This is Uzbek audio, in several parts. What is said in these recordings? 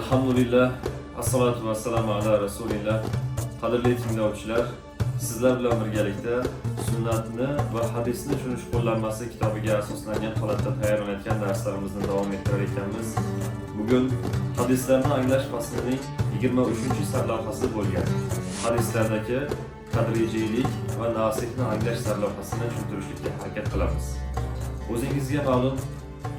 Alhamdulillah, assalatu vassalamu ala rasulillah. Qadrli tinglovchilar, sizlar bilan birgalikda sunnatni va hadisni tushunish qo'llanmasi kitobiga asoslangan holatda tayyorlanayotgan darslarimizni davom ettirar ekanmiz. Bugun hadislarni anglash faslining 23-sarlavhasi bo'lgan hadislardagi tadrijiylik va nasihni anglash sarlavhasini tushuntirishga harakat qilamiz. O'zingizga ma'lum,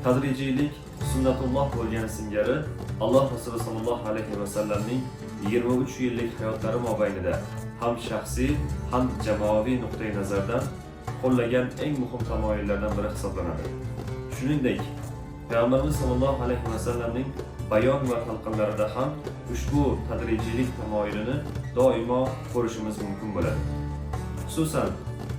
tadrijiylik sunnatulloh bo'lgani singari Alloh Rasuli sallallohu alayhi va sallamning 23 yillik hayotlari mobaynida ham shaxsiy, ham jamoaviy nuqtai nazardan qo'llagan eng muhim tamoyillardan biri hisoblanadi. Shuningdek, Payg'ambarimiz sallallohu alayhi va sallamning bayon va talqinlarida ham ushbu tadrijiylik tamoyilini doimo ko'rishimiz mumkin bo'ladi. Xususan,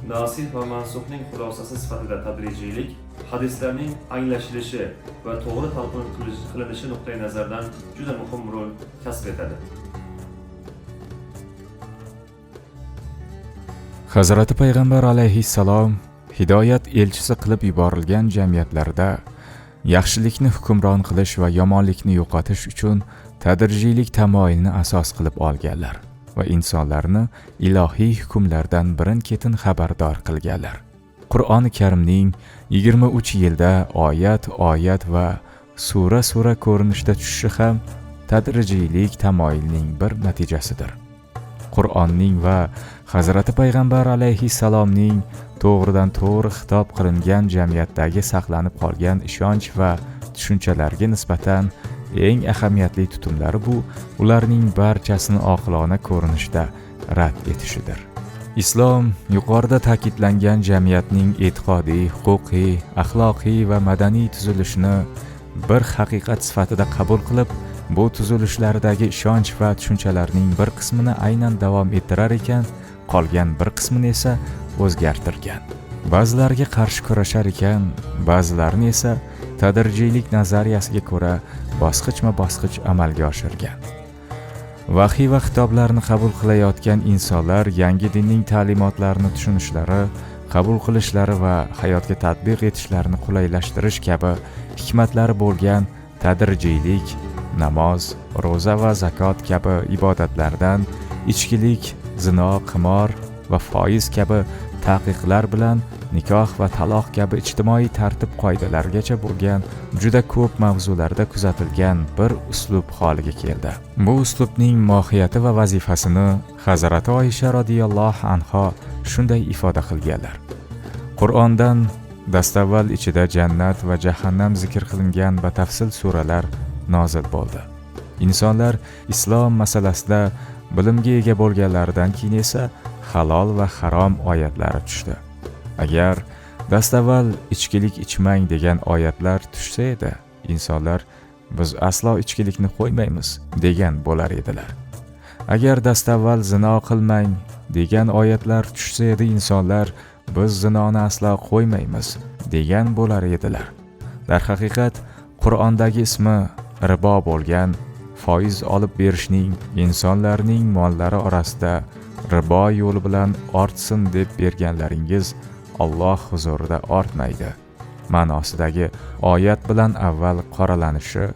nasih va mansuhning xulosasi sifatida tadrijiylik hadislarning anglashilishi va to'g'ri talqin qilinishi nuqtai nazaridan juda muhim rol kasb etadi. Hazrati Payg'ambar alayhissalom hidoyat elchisi qilib yuborilgan jamiyatlarda yaxshilikni hukmron qilish va yomonlikni yo'qotish uchun tadrijiylik tamoyilini asos qilib olganlar va insonlarni ilohiy hukmlardan birin-ketin xabardor qilganlar. Qur'oni Karimning 23 yilda oyat-oyat va sura-sura ko'rinishda tushishi ham tadrijiylik tamoyilining bir natijasidir. Qur'onning va Hazrati Payg'ambar alayhissalomning to'g'ridan to'g'ri xitob qilingan jamiyatdagi saqlanib qolgan ishonch va tushunchalarga nisbatan eng ahamiyatli tutumlari bu ularning barchasini oqilona ko'rinishda rad etishidir. Islom yuqorida ta'kidlangan jamiyatning e'tiqodiy, huquqiy, axloqiy va madaniy tuzilishini bir haqiqat sifatida qabul qilib, bu tuzilishlardagi ishonch va tushunchalarning bir qismini aynan davom ettirar ekan, qolgan bir qismini esa o'zgartirgan. Ba'zilariga qarshi kurashar ekan, ba'zilarini esa tadrijiylik nazariyasiga ko'ra bosqichma-bosqich amalga oshirgan. Vahiy va xitoblarni qabul qilayotgan insonlar yangi dinning ta'limotlarini tushunishlari, qabul qilishlari va hayotga tatbiq etishlarini qulaylashtirish kabi hikmatlari bo'lgan tadrijiylik, namoz, ro'za va zakot kabi ibodatlardan ichkilik, zino, qimor va foiz kabi taqiqlar bilan nikoh va taloq kabi ijtimoiy tartib qoidalarigacha bo'lgan juda ko'p mavzularda kuzatilgan bir uslub holiga keldi. Bu uslubning mohiyati va vazifasini Hazrati Oysha radhiyallohu anha shunday ifoda qilganlar. Qur'ondan dastavval ichida jannat va jahannam zikr qilingan batafsil suralar nozil bo'ldi. Insonlar islom masalasida bilimga ega bo'lganlaridan keyin esa halol va harom oyatlari tushdi. Agar dastavval ichkilik ichmang degan oyatlar tushsa edi, insonlar biz aslo ichkilikni qo'ymaymiz degan bo'lar edilar. Agar dastavval zino qilmang degan oyatlar tushsa edi, insonlar biz zinoni aslo qo'ymaymiz degan bo'lar edilar. Darhaqiqat, Qur'ondagi ismi ribo bo'lgan foiz olib berishning insonlarning mollari orasida ribo yo'li bilan ortsin deb berganlaringiz Alloh huzurida ortmaydi ma'nosidagi oyat bilan avval qoralanishi,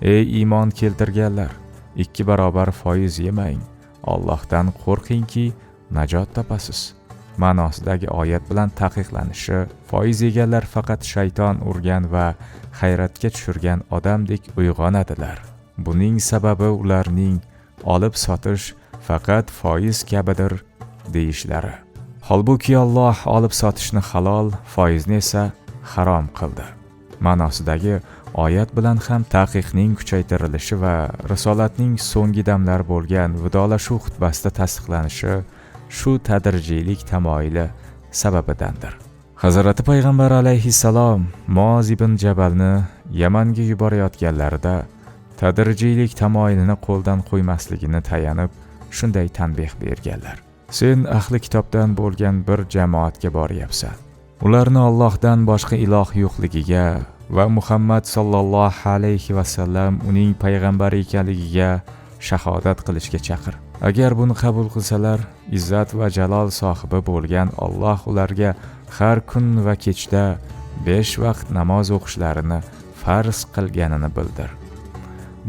ey iymon keltirganlar, 2 barobar foiz yemang, Allohdan qo'rqingki najot topasiz ma'nosidagi oyat bilan taqiqlanishi, foiz yeganlar faqat shayton urgan va hayratga tushirgan odamdek uyg'onadilar. Buning sababi ularning olib sotish faqat foiz kabidir deyishlari. Holbuki Alloh olib sotishni halol, foizni esa harom qildi ma'nosidagi oyat bilan ham taqiqning kuchaytirilishi va risolatning so'nggi damlari bo'lgan vidolashuv xutbasida tasdiqlanishi shu tadrijiylik tamoyili sababidandir. Hazrati Payg'ambar alayhissalom Muoz ibn Jabalni Yamanga yuborayotganlarida tadrijiylik tamoyilini qo'ldan qo'ymasligini tayanib shunday tanbeh berganlar. Sen ahli kitobdan bo'lgan bir jamoatga boryapsan. Ularni Allohdan boshqa iloh yo'qligiga va Muhammad sallallohu alayhi va sallam uning payg'ambari ekanligiga shahodat qilishga chaqir. Agar buni qabul qilsalar, izzat va jalol sohibi bo'lgan Alloh ularga har kun va kechda 5 vaqt namoz o'qishlarini farz qilganini bildir.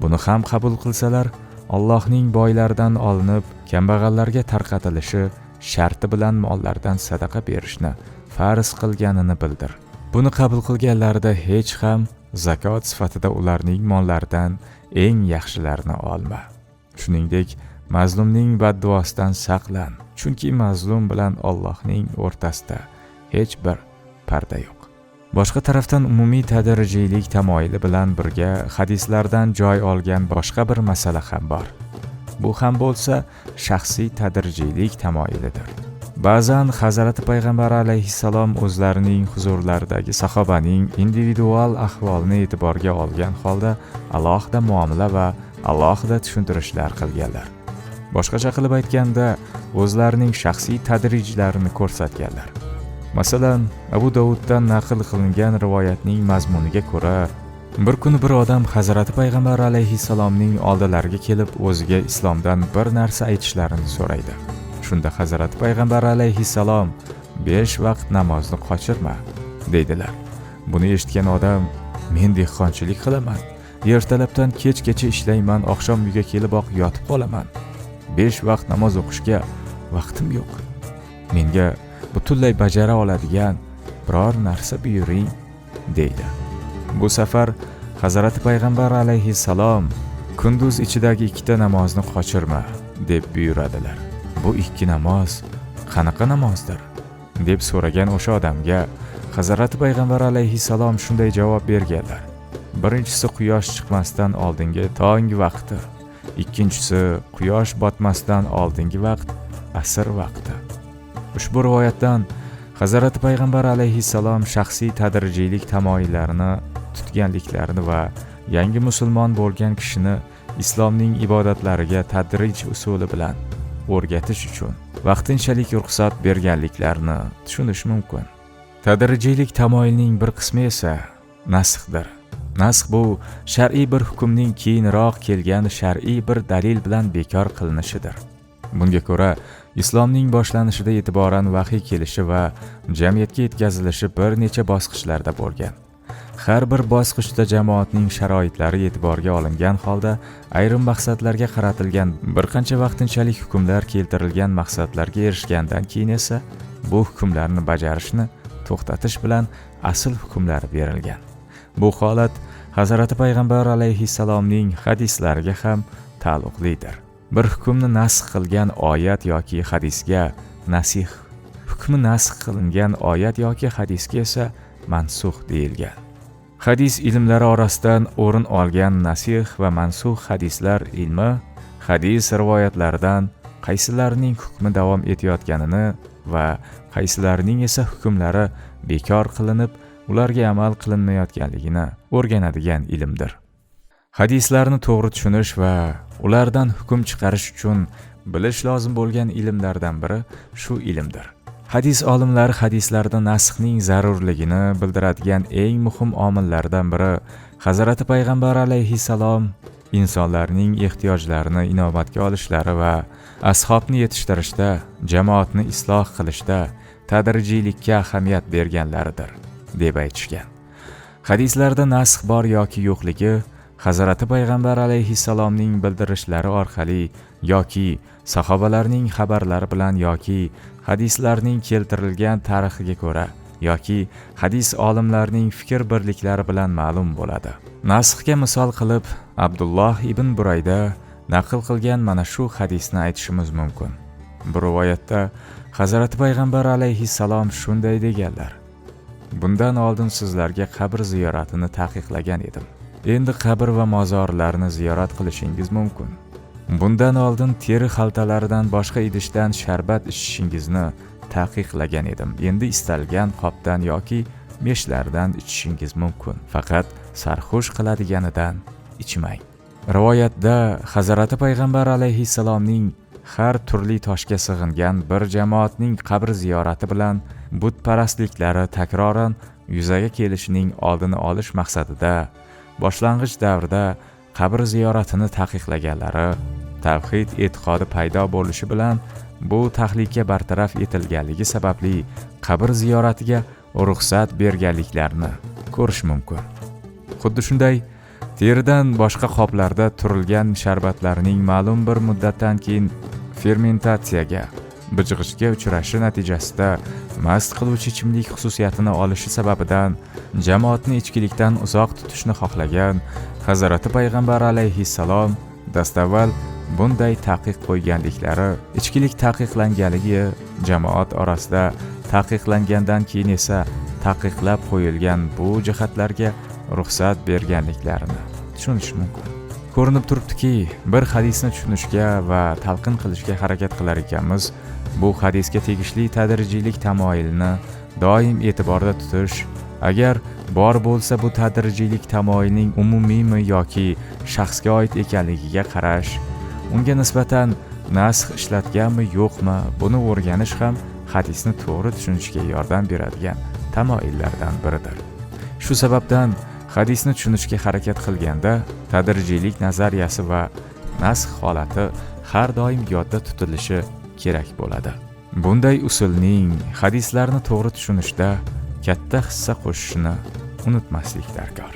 Buni ham qabul qilsalar, Allohning boylardan olinib, kambag'allarga tarqatilishi sharti bilan mollardan sadaqa berishni farz qilganini bildir. Buni qabul qilganlarida hech ham zakot sifatida ularning mollaridan eng yaxshilarini olma. Shuningdek, mazlumning badduosidan saqlan, chunki mazlum bilan Allohning o'rtasida hech bir parda yo'q. Boshqa tarafdan umumiy tadrijiylik tamoyili bilan birga hadislardan joy olgan boshqa bir masala ham bor. Bu ham bo'lsa shaxsiy tadrijiylik tamoyilidir. Ba'zan Hazrati Payg'ambar alayhissalom o'zlarining huzurlaridagi sahobaning individual ahvolini e'tiborga olgan holda alohida muomala va alohida tushuntirishlar qilganlar. Boshqacha qilib aytganda, o'zlarining shaxsiy tadrijlarini ko'rsatganlar. Masalan, Abu Davuddan naql qilingan rivoyatning mazmuniga ko'ra, bir kuni bir odam Hazrati Payg'ambar alayhissalomning oldilariga kelib, o'ziga islomdan bir narsa aytishlarini so'raydi. Shunda Hazrati Payg'ambar alayhissalom 5 vaqt namozni qochirma, deydilar. Buni eshitgan odam: "Men dehqonchilik qilaman, ertalabdan kechgacha ishlayman, oqshom uyga keliboq yotib qolaman. 5 vaqt namoz o'qishga vaqtim yo'q. Menga butunlay bajara oladigan biror narsa buyuring", deydi. Bu safar Hazrati Payg'ambar alayhissalom kunduz ichidagi 2 ta namozni qochirma, deb buyuradilar. Bu 2 namoz qanaqa namozdir, deb so'ragan o'sha odamga Hazrati Payg'ambar alayhissalom shunday javob berganlar: Birinchisi quyosh chiqmasdan oldingi tong vaqti, ikkinchisi quyosh botmasdan oldingi vaqt, asr vaqti. Ushbu rivoyatdan Hazrati Payg'ambar alayhissalom shaxsiy tadrijiylik tamoyillarini tutganliklarini va yangi musulmon bo'lgan kishini islomning ibodatlariga tadrij usuli bilan o'rgatish uchun vaqtinchalik ruxsat berganliklarini tushunish mumkin. Tadrijiylik tamoyilining bir qismi esa nasxdir. Nasx bu shar'iy bir hukmning keyinroq kelgan shar'iy bir dalil bilan bekor qilinishidir. Bunga ko'ra, islomning boshlanishida e'tiboran vahiy kelishi va jamiyatga yetkazilishi bir necha bosqichlarda bo'lgan. Har bir bosqichda jamoatning sharoitlari e'tiborga olingan holda ayrim maqsadlarga qaratilgan bir qancha vaqtinchalik hukmlar keltirilgan maqsadlarga erishgandan keyin esa bu hukmlarni bajarishni to'xtatish bilan asl hukmlar berilgan. Bu holat Hazrati Payg'ambar alayhissalomning hadislariga ham taalluqlidir. Bir hukmni nasx qilgan oyat yoki hadisga nasix, hukmi nasx qilingan oyat yoki hadisga esa mansux deyilgan. Hadis ilmlari orasidan o'rin olgan nasix va mansux hadislar ilmi hadis rivoyatlaridan qaysilarining hukmi davom etayotganini va qaysilarining esa hukmlari bekor qilinib, ularga amal qilinmayotganligini o'rganadigan ilmdir. Hadislarni to'g'ri tushunish va ulardan hukm chiqarish uchun bilish lozim bo'lgan ilmlardan biri shu ilmdir. Hadis olimlari hadislarda nasxning zarurligini bildiradigan eng muhim omillardan biri Hazrati Payg'ambar alayhissalom insonlarning ehtiyojlarini inobatga olishlari va ashobni yetishtirishda, jamoatni isloh qilishda tadrijiylikka ahamiyat berganlaridir, deb aytishgan. Hadislarda nasx bor yoki yo'qligi Hazrati Payg'ambar alayhissalomning bildirishlari orqali yoki sahobalarning xabarlari bilan yoki hadislarning keltirilgan tarixiga ko'ra yoki hadis olimlarining fikr birliklari bilan ma'lum bo'ladi. Nasxga misol qilib Abdulloh ibn Burayda naql qilgan mana shu hadisni aytishimiz mumkin. Bu rivoyatda Hazrati Payg'ambar alayhissalom shunday deganlar: Bundan oldin sizlarga qabr ziyoratini taqiqlagan edim. Endi qabr va mozorlarni ziyorat qilishingiz mumkin. Bundan oldin teri xaltalaridan boshqa idishdan sharbat ichishingizni taqiqlagan edim. Endi istalgan qopdan yoki meshlardan ichishingiz mumkin. Faqat sarxush qiladiganidan ichmang. Rivoyatda Hazrati Payg'ambar alayhissalomning har turli toshga sig'ingan bir jamoatning qabr ziyorati bilan butparastliklari takroran yuzaga kelishining oldini olish maqsadida boshlang'ich davrda qabr ziyoratini taqiqlaganlari, tavhid e'tiqodi paydo bo'lishi bilan bu tahlika bartaraf etilganligi sababli qabr ziyoratiga ruxsat berganliklarini ko'rish mumkin. Xuddi shunday Teridan boshqa qoplarda turilgan sharbatlarning ma'lum bir muddatdan keyin fermentatsiyaga, bijg'ishga uchrashi natijasida mast qiluvchi ichimlik xususiyatini olishi sababidan jamoatni ichkilikdan uzoq tutishni xohlagan Hazrati Payg'ambar alayhissalom dastavval bunday taqiq qo'yganliklari, ichkilik taqiqlanganligi jamoat orasida taqiqlangandan keyin esa taqiqlab qo'yilgan bu jihatlarga ruxsat berganliklarini tushunish mumkin. Ko'rinib turibdiki, bir hadisni tushunishga va talqin qilishga harakat qilar ekanmiz, bu hadisga tegishli tadrijiylik tamoyilini doim e'tiborda tutish, agar bor bo'lsa bu tadrijiylik tamoyilning umumiymi yoki shaxsga oid ekanligiga qarash, unga nisbatan nasx ishlatganmi yo'qmi, buni o'rganish ham hadisni to'g'ri tushunishga yordam beradigan tamoyillardan biridir. Shu sababdan hadisni tushunishga harakat qilganda tadrijiylik nazariyasi va nasx holati har doim yodda tutilishi kerak bo'ladi. Bunday usulning hadislarni to'g'ri tushunishda katta hissa qo'shishini unutmaslik darkor.